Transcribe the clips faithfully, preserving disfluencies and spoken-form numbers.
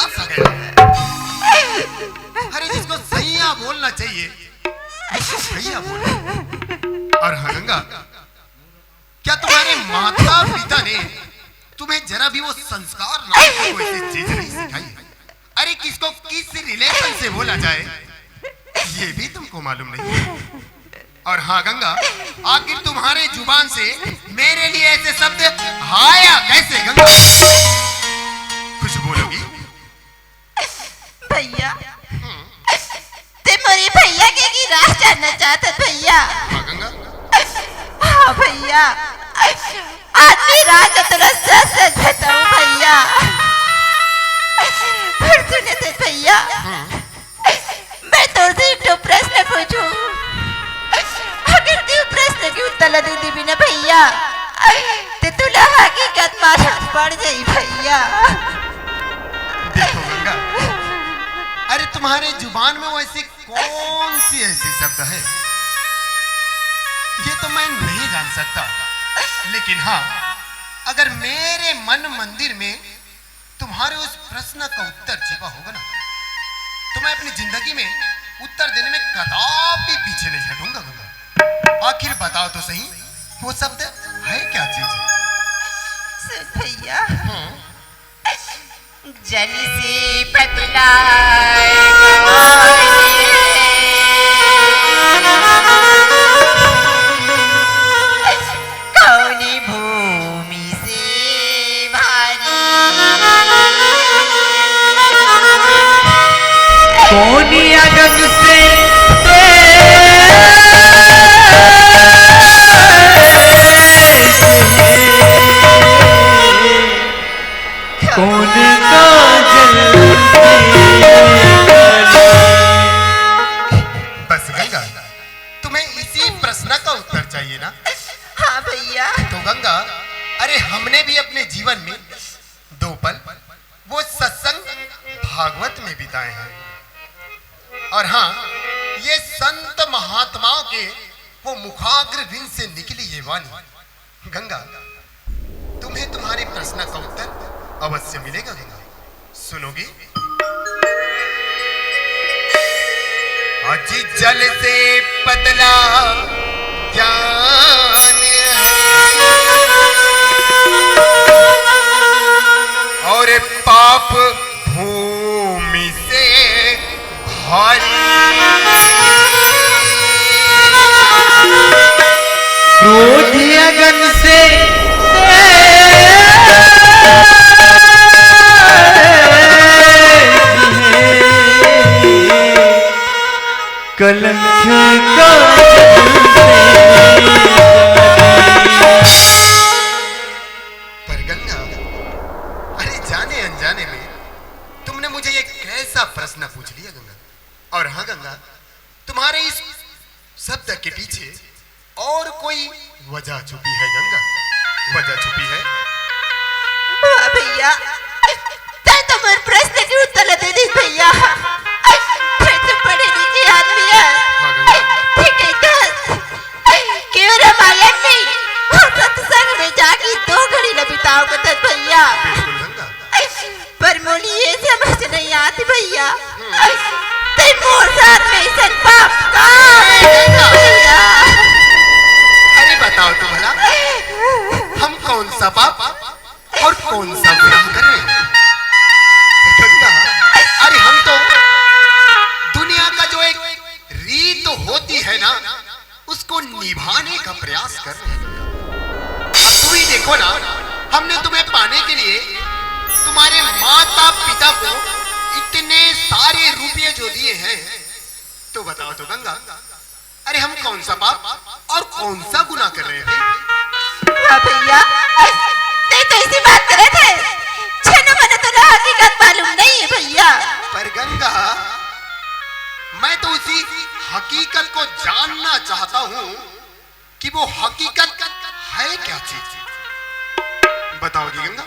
फंस गया। अरे, जिसको सैया बोलना चाहिए, भैया बोले। और हाँ गंगा, क्या तुम्हारे माता पिता ने तुम्हें जरा भी वो संस्कार नाम की कोई सी चीज नहीं सिखाई है? अरे, किसको किस रिलेशन से बोला जाए, ये भी तुमको मालूम नहीं है। और हाँ गंगा, आखिर तुम्हारे जुबान से मेरे लिए ऐसे शब्द आया कैसे गंगा? कुछ बोलोगी? भैया, ते मोरे भैया के गिरास जानना चाहत हस भैया। हाँ गंगा। हाँ भैया, आज मैं रात के तोला सच सच बताऊं भैया। फिर सुने ते भैया, मैं तोर से एक ठो प्रश्न पूछूं, अगर ते प्रश्न के उत्तर ला दे देबे ना भैया, ते तोला हकीकत मालूम पड़ जाई भैया। देखो गंगा, अरे तुम्हारे जुबान में वो ऐसी कौन सी ऐसी शब्द है, ये तो मैं नहीं जान सकता, लेकिन हाँ, अगर मेरे मन मंदिर में तुम्हारे उस प्रश्न का उत्तर छिपा होगा ना, तो मैं अपनी जिंदगी में उत्तर देने में कदापि पीछे नहीं हटूंगा गंगा। आखिर बताओ तो सही, वो शब्द है क्या चीज? सुन भैया, हाँ। जल से पतला, कौनी भूमि से भारी, कौनी अगन से तेज, कौन काजल की कली। बस गंगा, तुम्हें इसी प्रश्न का उत्तर चाहिए ना? हाँ भैया। तो गंगा, अरे हमने भी अपने जीवन में दो पल वो सत्संग भागवत में बिताए हैं। और हाँ, ये संत महात्माओं के वो मुखाग्र बिंद से निकली ये वाणी। गंगा, तुम्हें तुम्हारे प्रश्न का उत्तर अवश्य मिलेगा गंगा। सुनोगी? अजी जल से पतला ज्ञान है और पाप भूमि से भारी। क्रोध अगन से कलंक का जल से। पर गंगा, अरे जाने अनजाने में तुमने मुझे ये कैसा प्रश्न पूछ लिया गंगा। और हाँ गंगा, तुम्हारे इस शब्द के पीछे और कोई वजह छुपी है गंगा, वजह छुपी है। वाह भैया, तै तो मोर प्रश्न के उत्तर दे दिस भैया। तै तो पढ़े लिखे आदमी है। हाँ गंगा। ठीक है, तो क्यों रामायण नहीं और सत्संग में जाके दो घड़ी ल बिताओ कथस भैया। बिल्कुल गंगा। पर मोला ये समझ नहीं आती भैया, तै मोर साथ में ऐसन पाप का करे भैया? अरे बताओ तो भला, हम कौन सा पाप और कौन सा गुनाह कर रहे हैं? गंगा, अरे हम तो दुनिया का जो एक रीत होती है ना, उसको निभाने का प्रयास कर रहे हैं। अब तुम ही देखो ना, हमने तुम्हें पाने के लिए तुम्हारे माता पिता को इतने सारे रुपये जो दिए हैं, तो बताओ तो गंगा, अरे हम कौन सा पाप और कौन सा गुनाह कर रहे हैं? वाह भैया, तै तो ऐसी बात करे थे, छेनो मने तो ना हकीकत मालूम नहीं है भैया। पर गंगा, मैं तो उसी हकीकत को जानना चाहता हूँ कि वो हकीकत है क्या चीज। बताओगी गंगा?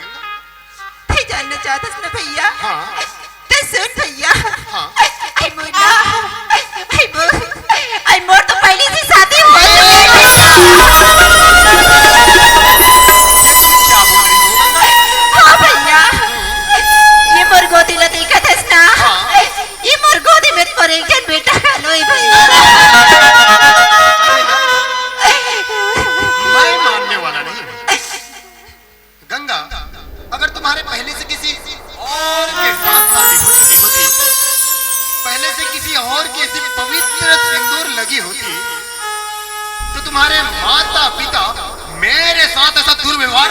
तै जानना चाहत हस ना भैया? हाँ। तै सुन भैया। हाँ। आई मोर ना, आई मोर, आई मोर तो पहली से शादी हो गई है। ये तुम क्या बोल रही हो गंगा? हाँ भैया, ये मोर गोदी ला तै गंगा, अगर तुम्हारे पहले से किसी और के साथ शादी हो चुकी होती, पहले से किसी और के ऐसी पवित्र सिंदूर लगी होती, तो तुम्हारे माता पिता मेरे साथ ऐसा दुर्व्यवहार।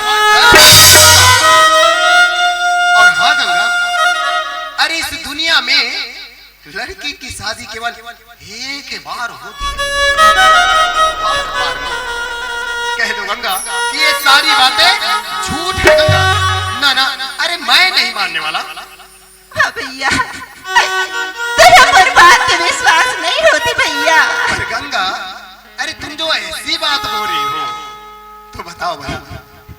और हाँ गंगा, अरे, इस दुनिया में लड़की की शादी केवल एक बार होती है, बार बार नहीं। कह दो गंगा कि ये सारी बातें झूठ है गंगा। ना ना, अरे, मैं नहीं मानने वाला। हाँ भैया, तेरे पर बात पे विश्वास नहीं होती भैया। अरे गंगा, अरे, तुम जो ऐसी बात बोल रही हो, तो बताओ भला,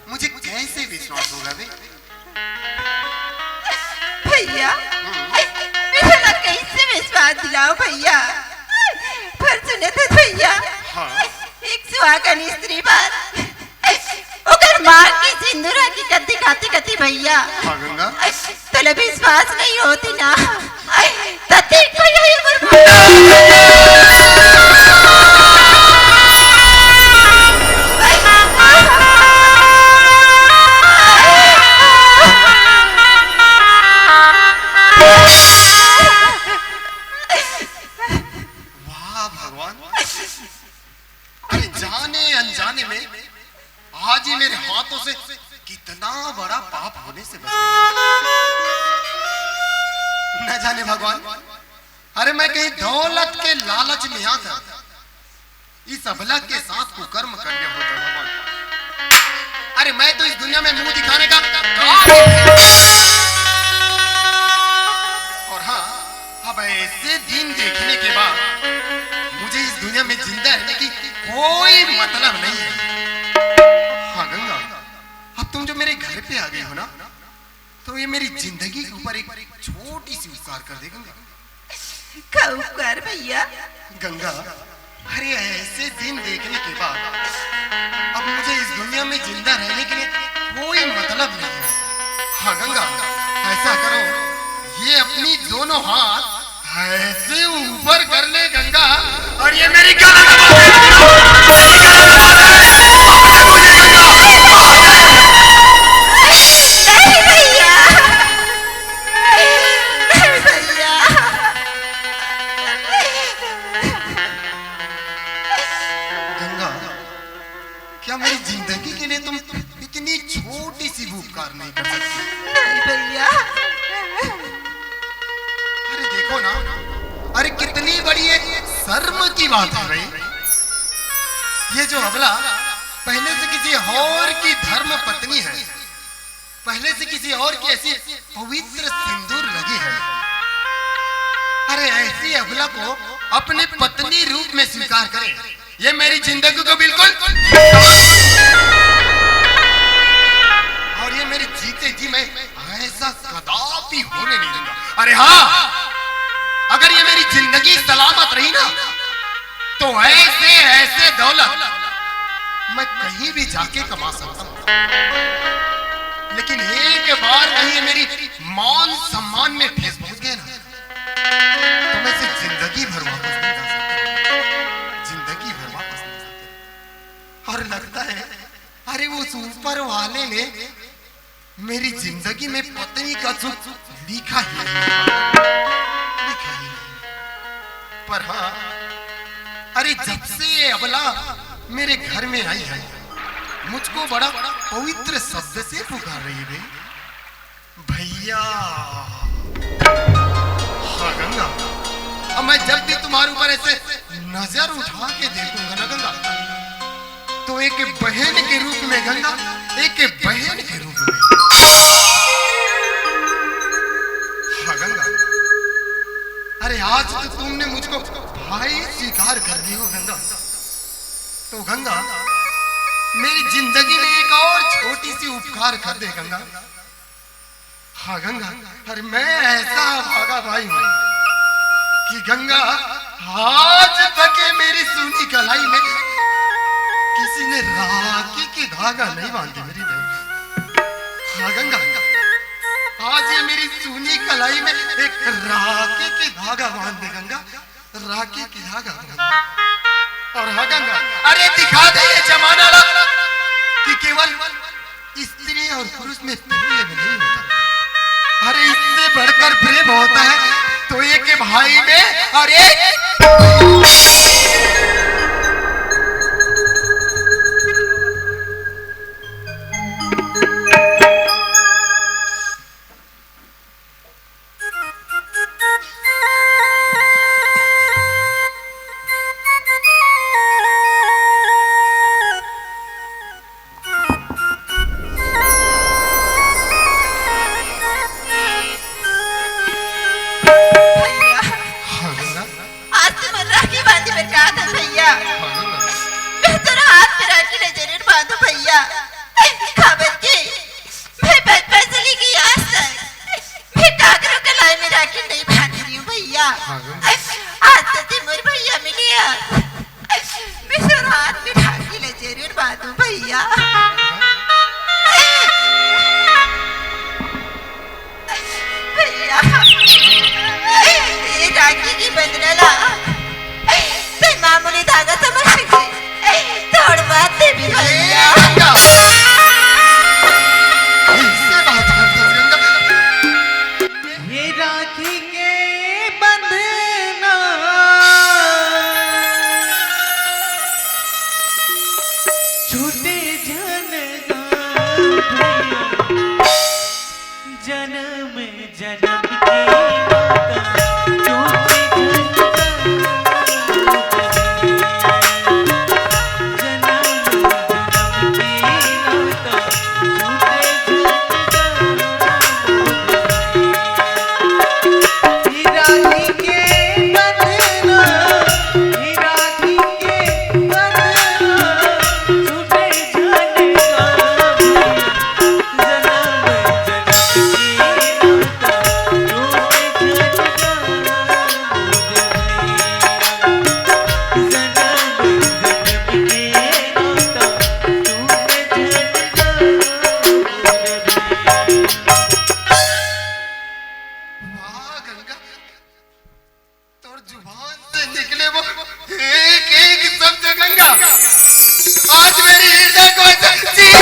मुझे कैसे विश्वास होगा बे? भैया, मेरे ला कैसे विश्वास दिलाओ भैया? पर सुने थे भैया, हाँ। एक सुहागन स्त्री पर ओकर माँ की सिंदूरा की कत्ती खाती कत्ती भैया। हाँ गंगा। तोला विश्वास नहीं होती ना। तत्ती भैया ये वाह भगवान, अरे जाने अनजाने में आज ही मेरे हाथों से कितना बड़ा पाप होने से बच गया। न जाने भगवान, अरे मैं कहीं दौलत के लालच में आकर इस अबला के साथ कुकर्म कर गया होता भगवान। अरे मैं तो इस दुनिया में मुंह दिखाने का काबिल नहीं। और हाँ, अब ऐसे दिन देखने के बाद मुझे इस दुनिया में जिंदा रहने की कोई मतलब नहीं है। हाँ गंगा, अब तुम जो मेरे घर पे आ गई हो ना, तो ये मेरी जिंदगी के ऊपर एक छोटी सी उपकार कर दे गंगा। का उपकार भैया? गंगा, अरे ऐसे दिन देखने के बाद अब मुझे इस दुनिया में जिंदा रहने के लिए कोई मतलब नहीं है। हाँ गंगा, ऐसा करो, ये अपनी दोनों हाथ ऐसे ऊपर कर ले गंगा, और ये मेरी गला दबा दे गंगा, मेरी गला दबा दे। नहीं भैया, नहीं भैया। गंगा, क्या मेरी जिंदगी के लिए तुम इतनी छोटी सी भी उपकार नहीं कर सकती? नहीं भैया। अरे देखो ना, अरे कितनी बड़ी ये शर्म की बात है भाई। ये जो अबला पहले से किसी और की धर्म पत्नी है, पहले से किसी और की ऐसी पवित्र सिंदूर लगी है। अरे ऐसी अबला को अपनी पत्नी रूप में स्वीकार करें, ये मेरी जिंदगी को बिल्कुल, और ये मेरे जीते जी मैं ऐसा कदापि होने नहीं दूंगा। अरे हाँ, अगर ये मेरी जिंदगी सलामत रही ना, तो ऐसे ऐसे दौलत मैं कहीं भी जाके कमा सकता हूँ, लेकिन एक बार कहीं मेरी मान सम्मान में ठेस पहुंच गए ना, तो मैं इसे जिंदगी भर वापस नहीं ला सकता, जिंदगी भर वापस नहीं ला सकता। और लगता है, अरे, उस ऊपर वाले ने मेरी जिंदगी में पत्नी का सुख लिखा ही नहीं, लिखा ही नहीं। पर हाँ, अरे, जब से ये अबला मेरे घर में आई है, मुझको बड़ा पवित्र शब्द से पुकार रही है, भैया। हाँ गंगा, अब मैं जब भी तुम्हारे ऊपर ऐसे नजर उठा के देखूंगा ना गंगा, तो एक बहन के रूप में गंगा, एक बहन के रूप में। हाँ गंगा, अरे आज तो तुमने मुझको भाई स्वीकार कर लियो गंगा। तो गंगा, मेरी जिंदगी में एक और छोटी सी उपकार कर दे गंगा। हाँ गंगा, अरे मैं ऐसा भागा भाई हूँ कि गंगा, आज तक ये मेरी सूनी कलाई में किसी ने राखी की धागा नहीं बांधी मेरी बहन। हाँ गंगा, आज ये मेरी सूनी कलाई में एक राखी की धागा बांध दे गंगा, राखी की धागा बांध दे। और हाँ गंगा, अरे दिखा दे ये जमाना ला कि केवल स्त्री और पुरुष में प्रेम नहीं होता। अरे, इससे बढ़कर प्रेम होता है तो एक भाई में और एक भैया, हाँ गंगा। आज तुमन राखी बांधे बर का था भैया? हाँ गंगा। मैं तोर हाथ में राखी ला जरूर बांधूं भैया। काबर के मैं बचपन से लेके आज तक मैं काकरो कलाई में राखी नहीं बांध रही हूँ भैया। हाँ गंगा। आज तो ते मोर भैया मिले हैं। मैं तोर हाथ में राखी ला जरूर बांधूं भैया। भैया, ये राखी के बंधना ला तैं मामूली धागा समझ के तोड़ मत देबे भैया। गंगा, कैसे बात करत हस गंगा? ये राखी के बंधना छूटे झन गा भैया, जनम जनम के नाता छूटे झन गा। वाह गंगा, तोर जुबान से निकले वो एक एक शब्द गंगा, आज मेरी हृदय को ऐसे चीर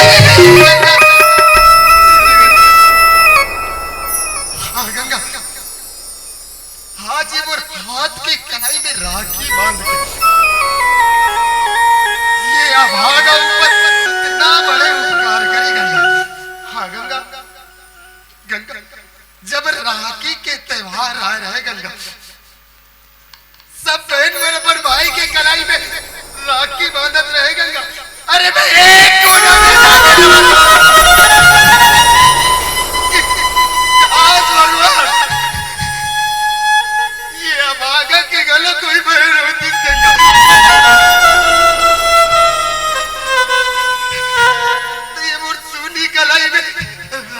देता। हाँ गंगा, आज ये मोर हाथ के कलाई में राखी बांध के ये अभागा ऊपर इतना बड़े उपकार करी गंगा। हाँ गंगा, गंगा, जब राखी के त्योहार आए रहे गंगा, सब बहन मन अपन भाई के कलाई में राखी बांधत रहे गंगा। अरे मैं एक कोना में जाके आज भगवान ये अभागा के गला कोई बहन होती गंगा। तो ये मोर सूनी कलाई में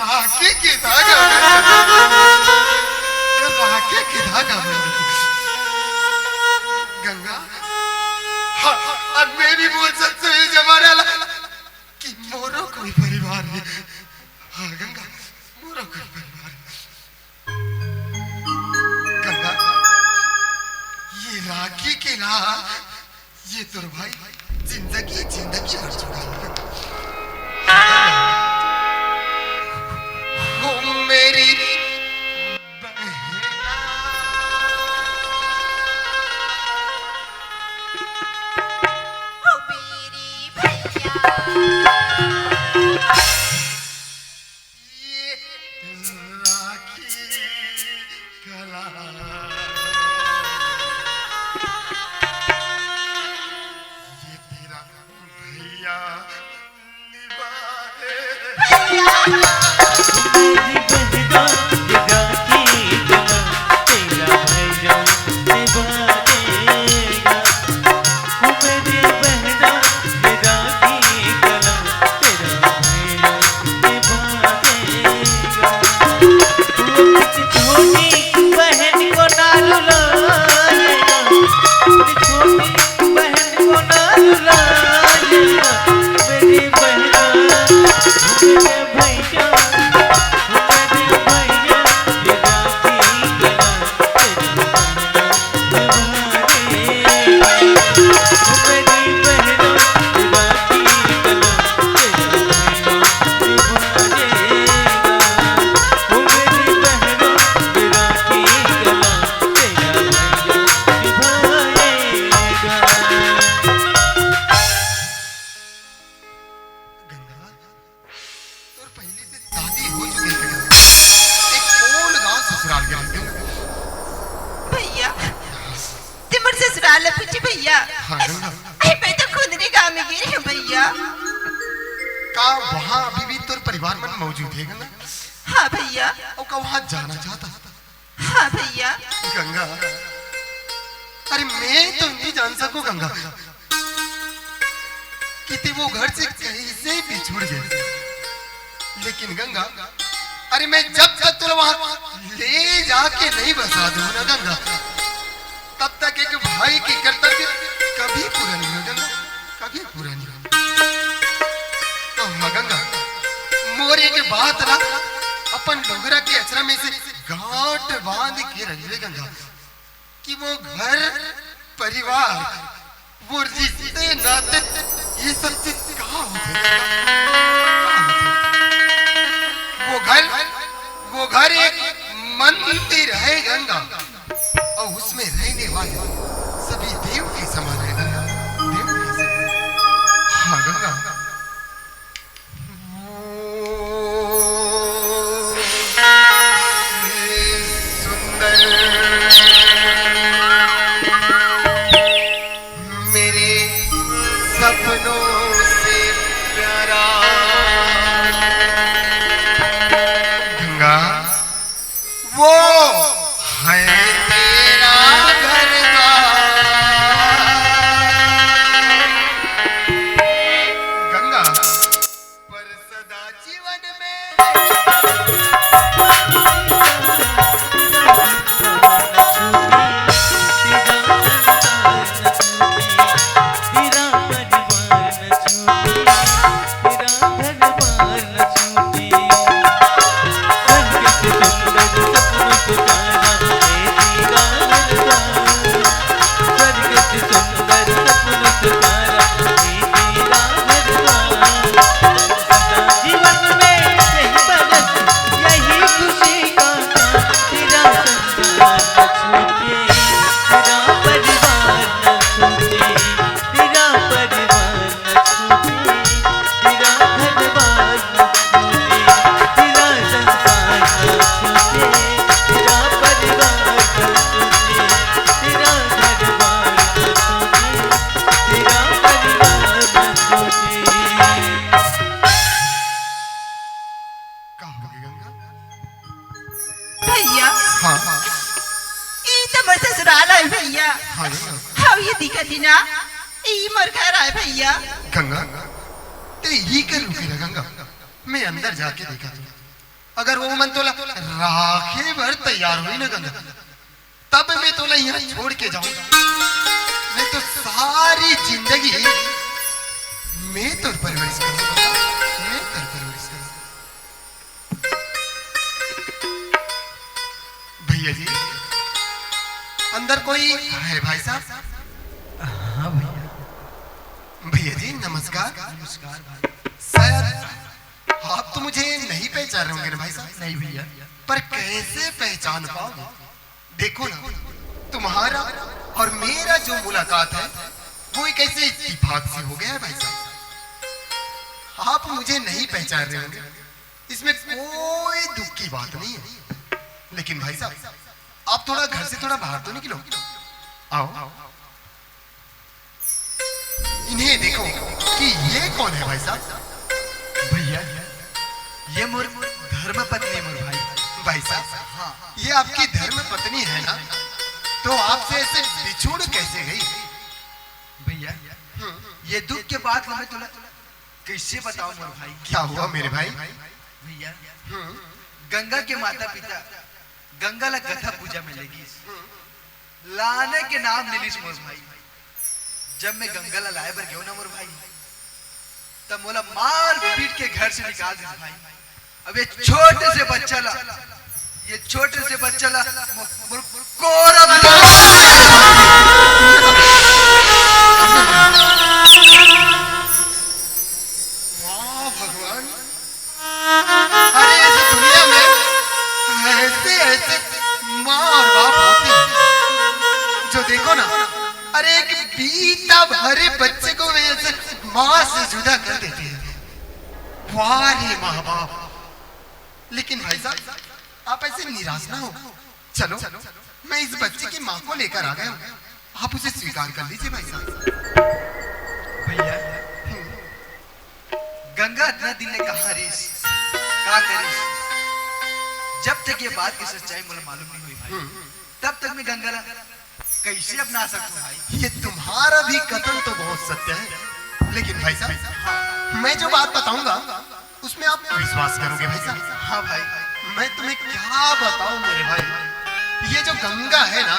राखी के धागा, राखी के धागा। गंगा, हाँ, अब मैं भी बोल सकता हूँ ये जमाना ला कि मोरो कोई परिवार है। हाँ गंगा, मोरो कोई परिवार है। गंगा, ये राखी के ला ये तोर भाई जिंदगी, जिंदगी भर जुड़ा है। ओ मेरी बहना। ओ मेरी भैया। ये राखी कला। ये तेरा भैया अरे पूछी भैया। हाँ, गंगा। अरे, मैं तो खुंदरी गांव में गिरी हूँ भैया। का वहाँ अभी भी तोर परिवार मन मौजूद हे, गंगा? हाँ भैया। अउ का वहाँ जाना चाहत हस? हाँ भैया। गंगा, अरे मैं तो नहीं जान सकूं गंगा, कि ते वो घर से कैसे बिछुड़ गे। लेकिन गंगा, अरे मैं जब तक तोला वहाँ ले जाके नहीं बसा दूं ना गंगा, तब तक एक भाई के कर्तव्य कभी पूरा नहीं होय गंगा, कभी पूरा नहीं होय। तो हाँ गंगा, मोर एक बात ला, अपन डोकरा के अचरा में से गांठ बांध के रख ले गंगा, कि वो घर परिवार, वो रिश्ते नाते, ये सब चीज का होथे? वो घर, वो घर एक मंदिर है गंगा, और उसमें रहने वाले सभी देव के समान है गंगा, देव के समान। हाँ गंगा। सुंदर मेरे सपनों से प्यारा गंगा, वो है तेरा घर द्वार। गंगा, पर सदा जीवन में का होगे गंगा? भैया। हाँ। ई तो मोर ससुराल आय भैया। हाँ गंगा। हाँ, ये दिखत ही ना, ई मोर घर आय भैया। गंगा, ते इही कर रुके रह गंगा, मैं अंदर जाके देखत हूँ। अगर वो मन तोला राखे बर तैयार होही ना गंगा, तब मैं तोला यहाँ छोड़ के जाऊँ, नहीं तो सारी जिंदगी मैं तोर परवरिश करूँ, मैं तोर परवरिश करूँ। भैया जी, अंदर कोई है भाई साहब? हाँ भैया। भैया जी नमस्कार। नमस्कार भाई। शायद आप तो मुझे नहीं पहचान रहे होंगे ना भाई साहब? नहीं भैया। पर कैसे पहचान पाओगे? देखो ना, तुम्हारा और मेरा जो मुलाकात है, वो एक ऐसे इत्तेफाक से हो गया है भाई साहब। आप मुझे नहीं पहचान रहे होंगे, इसमें कोई दुख की बात नहीं है। लेकिन भाई साहब, आप थोड़ा घर से थोड़ा बाहर तो निकलो। आओ, इन्हें देखो कि ये कौन है भाई साहब? भैया, ये मोर धर्म पत्नी है मोर भाई। भाई साहब, हाँ। ये आपकी धर्म पत्नी है ना? तो आपसे ऐसे बिछुड़ कैसे गई? भैया, हम्म। ये दुख के बात मैं तुला कैसे बताऊं मोर भाई? क्या हुआ मेरे भाई? भैया, हम्म। गंगा के माता पिता गंगा ला गधा पूजा में लेगिस। हम्म। लाने के नाम नइ लिस मोर भाई। जब मैं गंगा ला लाए बर गेंव ना मोर भाई, तब मोला मार पीट के घर से निकाल दिस भाई। अब ये छोटे से बच्चा ला, ये छोटे से बच्चा ला मो-, मोर कोरा में वाह भगवान, अरे, इस दुनिया में ऐसे, ऐसे माँ और बाप होते हैं, जो देखो ना, अरे, एक बीता भरे बच्चे को भी ऐसे माँ से जुदा कर देते हैं। वाह रे माँ बाप। लेकिन भाई साहब, आप ऐसे निराश ना हो। चलो, मैं इस बच्चे की माँ को लेकर आ गया हूँ। आप उसे स्वीकार कर लीजिए भाई साहब। भैया, गंगा अतना दिन ले कहाँ रहिस, का करिस? जब तक ये बात की सच्चाई मोला मालूम नहीं हुई भाई, हम्म। तब तक मैं गंगा ला कैसे अपना सकूं भाई? ये तुम्हारा भी कथन तो बहुत सत्य है, लेकिन भाई साहब, मैं जो बात बताऊंगा, उसमें आप विश्वास करोगे भाई साहब? हाँ भाई। मैं तुम्हें क्या बताऊं मेरे भाई, ये जो गंगा है ना,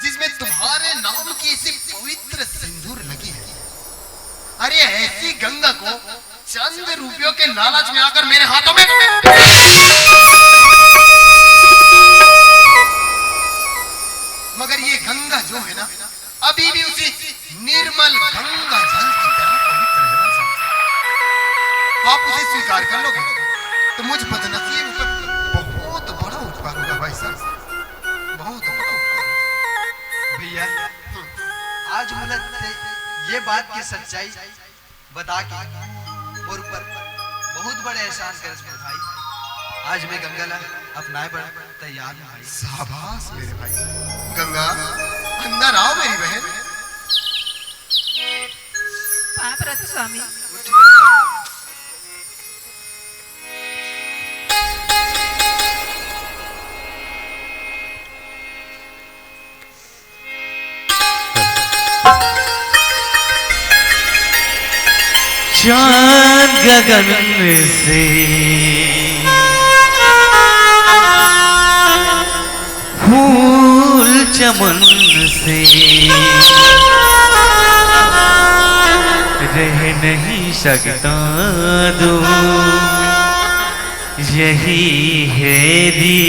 जिसमें तुम्हारे नाम की ऐसी पवित्र सिंदूर लगी है, अरे, ऐसी गंगा को चंद रुपयों के लालच में आकर मेरे हाथों में, मगर ये गंगा जो है ना, अभी भी उसी निर्मल गंगा जल की तरह पवित्र है भाई साहब। आप उसे स्वीकार कर लोगे तो मुझ बदनसीब पर बहुत बड़ा उपकार होगा भाई साहब, बहुत बड़ा उपकार। भैया, आज मोला ते ये बात की सच्चाई बता के मोर ऊपर बहुत बड़े एहसान करस मोर भाई। आज मैं गंगा ला अपनाए बर तैयार हूँ भाई। शाबाश मेरे भाई। गंगा, अंदर आओ मेरी बहन। पाँव परत हँव स्वामी। उठ गंगा। चांद गगन से, फूल चमन से, रह नहीं सकता दूर। यही है री,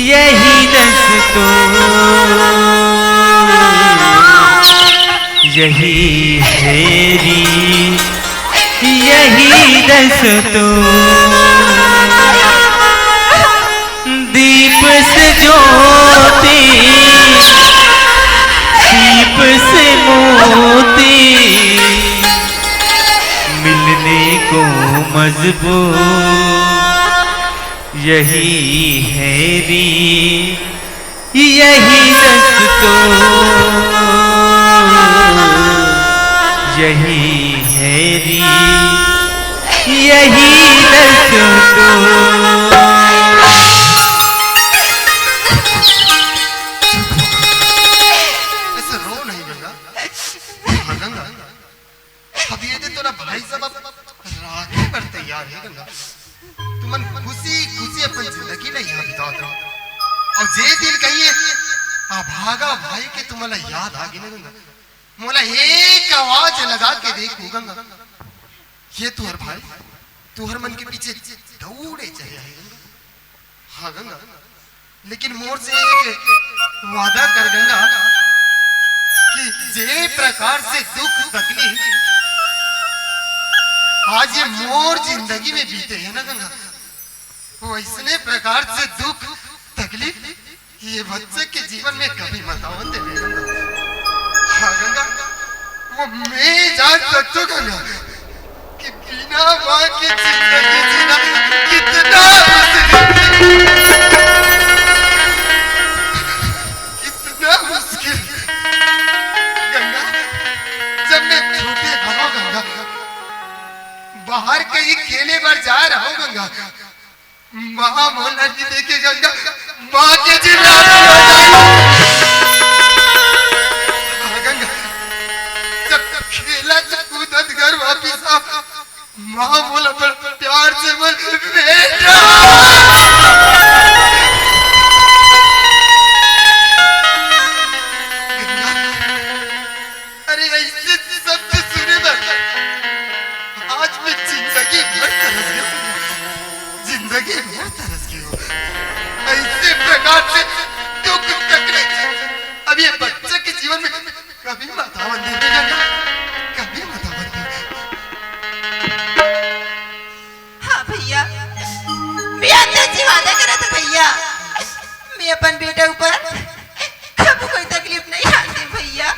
यही दस्तूर, यही है री, यही दस्तूर। दीप से ज्योति, दीप से मोती, मिलने को मजबूर। यही है री, यही दस्तूर, यही है री, यही दस्तूर। ऐसे रो नहीं गंगा। हाँ गंगा, अब ये दे तोला भाई साहब अब राखे बर तैयार हे गंगा। तुमन खुशी खुशी अपन जिंदगी ला यहाँ बितावत रहो। अउ जे दिन कहीं ये अभागा भाई के तुमन ला याद आगे ना गंगा, मोला एक आवाज लगा के देखहू गंगा। ये तुहर भाई तुहर मन के पीछे दौड़े चले आही गंगा। हाँ गंगा, लेकिन मोर से एक वादा कर गंगा कि जे प्रकार से दुख तकलीफ आज ये मोर जिंदगी में बीते हे ना गंगा, वइसने प्रकार से दुख तकलीफ ये बच्चा के जीवन में कभी मत आवन देबे गंगा। हाँ गंगा, वो मैं जान सकथों गंगा कि बिना माँ की जिंदगी जीना कितना मुश्किल, कितना मुश्किल। गंगा, जब मैं छोटे रहों गंगा, बाहर कहीं खेले बर जाए रहों गंगा, माँ मोला नहीं देखे गंगा, माँ के चिल्ला हो जाए। हाँ गंगा, जब खेलत कूदत घर वापिस आ, माँ मोला बड़ प्यार से बोल, "बेटा।" गंगा, अरे ऐसे शब्द सुने बर आज मैं जिंदगी भर तरस गया, जिंदगी भर तरस गया हूँ। ऐसे प्रकार से दुख तकलीफ अब ये बच्चा के जीवन में कभी मत आवन देबे गंगा, कभी मत आवन देबे। हाँ भैया, मैं आपसे वादा करत हँव भैया, मैं अपन बेटा ऊपर कभू कोई तकलीफ नहीं आन देंव भैया।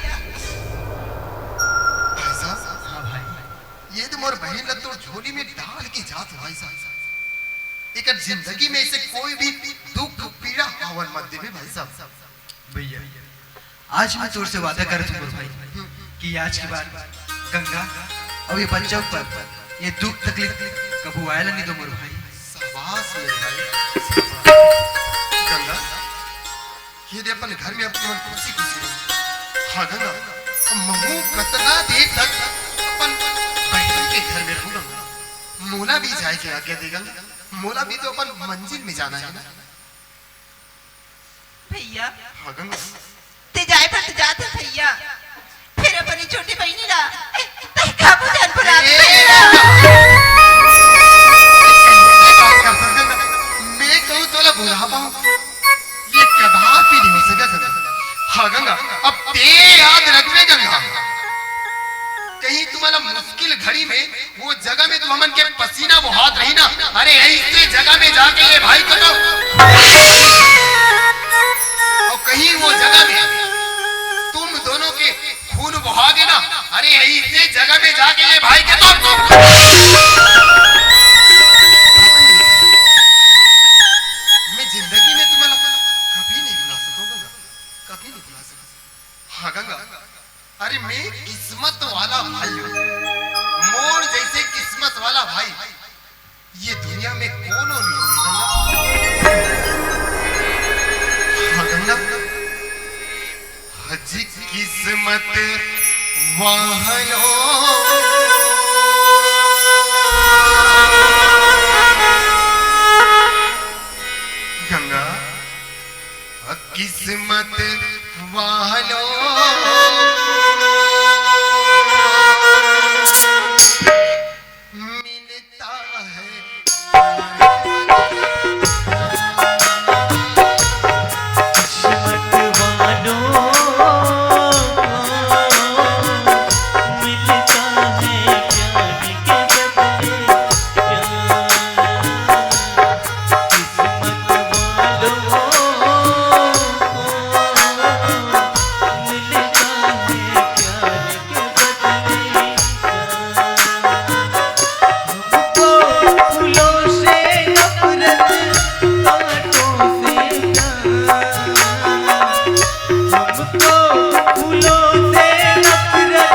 भाई साहब, हाँ भाई। ये तो मोर बहिन ला तोर झोली में डाल के जात हँव भाई साहब। एकर जिंदगी में ऐसे कोई भी दुख पीड़ा आवन मत देबे भाई साहब। भैया, आज मैं तोर से वादा करत हूँ मोर भाई कि आज के बाद गंगा अउ ये बच्चा ऊपर ये दुख तकलीफ कभू आए ला नहीं दो मोर भाई। शाबाश मेरे भाई, शाबाश। गंगा, ये दे अपन घर में अब तुमन खुशी खुशी रहो। हाँ गंगा, अब महू कतना देर तक अपन बहन के घर में रहूँ गंगा? मोला भी जाए के आज्ञा दे गंगा, मोला भी तो अपन मंजिल में जाना है ना। भैया, हाँ गंगा। ते जाए बर तो जात है भैया, फिर अपनी छोटी बहनी ला ते काबू जान भुला दे ए, भैया। मैं कहूँ तोला भुला पाऊँ, ये कदापि नहीं हो सका गंगा। हाँ गंगा, अब ते याद रखबे गंगा, कहीं तुम्हारा मुश्किल घड़ी में वो जगह में तुम हमन के पसीना बहात रही ना, अरे ऐसे जगह में जाके ये भाई को तो, और कहीं वो जगह में तुम दोनों के खून बहा देना, अरे ऐसे जगह में जाके ये भाई के तो, मैं जिंदगी में तुम्हारा कभी नहीं भुला सकूंगा, कभी नहीं भुला सकूंगा। हाँ गंगा, अरे मैं किस्मत वाला भाई हूँ, मोर जैसे किस्मत वाला भाई ये दुनिया में कोनो नहीं होई गंगा। हाँ गंगा, हजी किस्मत वालो गंगा, किस्मत वालो मिलता है। किस्मत वालों को मिलता है प्यार के बदले प्यार। किस्मत वालों को मिलता है प्यार के बदले प्यार। हमको फूलों से नफरत, कांटों से प्यार। हमको फूलों से नफरत,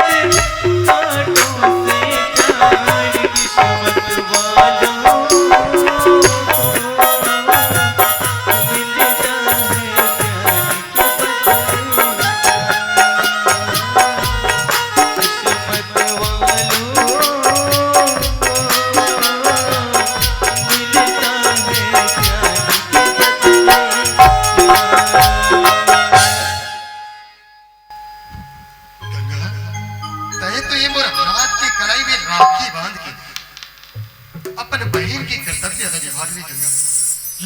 कांटों से प्यार। किस्मत वालों को मिलता है प्यार। गंगा, तय तो ये मोर हाथ के कलाई में राखी बांध के अपन बहन के कर्तव्य ला निभावे गंगा,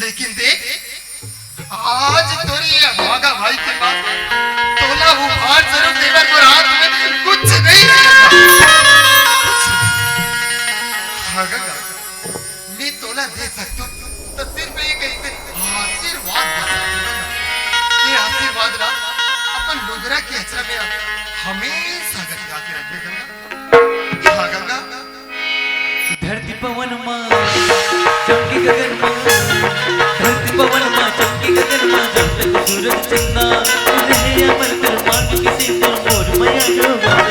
लेकिन देख आज तोरे ये अभागा भाई के पास तोला उपहार स्वरूप देवर मोर हाथ में कुछ नहीं रह गया। हाँ गंगा, मैं तोला दे सकता हूँ तो सिर्फ एक ऐसे आशीर्वाद दे सकता हूँ। ये आशीर्वाद ला अपन लुगरा के अचरा में हमेशा गठिया के रख दे गंगा। हाँ गंगा। धरती पवन मा चमकी गगन मा, धरती पवन मा चमकी गगन मा, जब तक सूरज चंदा रहे अमर, तेरे मांग किसी को मोर मया जो गारी,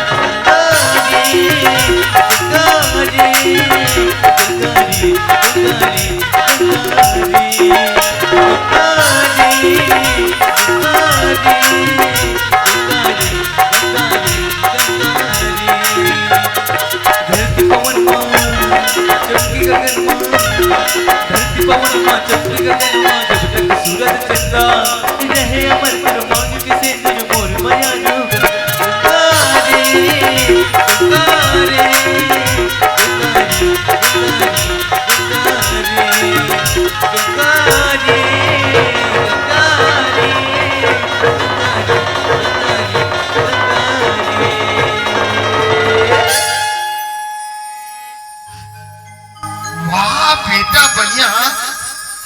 गारी, गारी, गारी। धरती पवन मा चमकी गगन मा, धरती पवन मा चमकी गगन मा, जब तक सूरज चंदा रहे अमर, तेरे मांग किसे तेरे मोर मया जो गारी, गारी, गारी। वाह बेटा बनिया,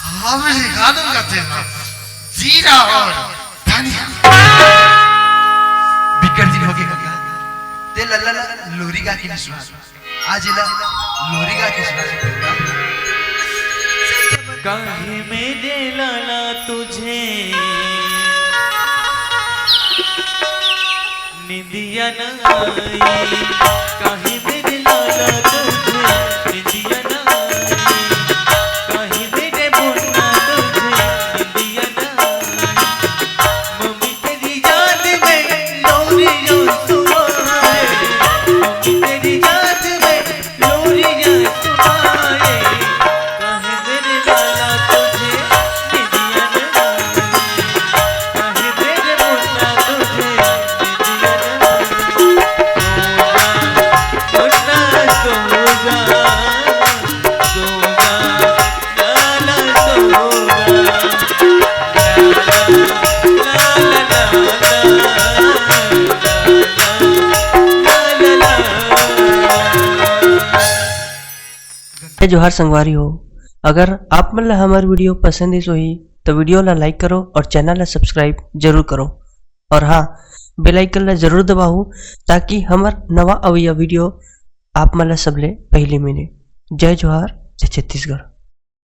हाँ मैं सिखा दूंगा तेरा जीरा और धनिया। बिक्कट दिन होगे गंगा, ते लल्ला ला लोरी गा के नहीं सुना। आज एला लोरी गा के सुना सकत हन। काहे मेरे लाला तुझे दिया ना आई, काहे मेरे लाला तुझे दिया ना आई, काहे मेरे मुन्ना तुझे दिया ना आई। मम्मी तेरी याद में लोरियां सुनाए, मम्मी तेरी याद में लोरियां सुनाए। काहे मेरे लाला तुझे निंदिया न आए, काहे मेरे मुन्ना तुझे निंदिया न आए। सो जा, मुन्ना सो जा, सो जा, लाला सो जा। जय जोहार संगवारी हो, अगर आप मन ला हमर video पसंद आइस होही, तो video ला like करो और channel ला subscribe जरूर करो। और हाँ, bell icon ला जरूर दबाओ, ताकि हमर नवा अवइया video आप मन ला सबले पहली मिले। जय जोहार, जय छत्तीसगढ़।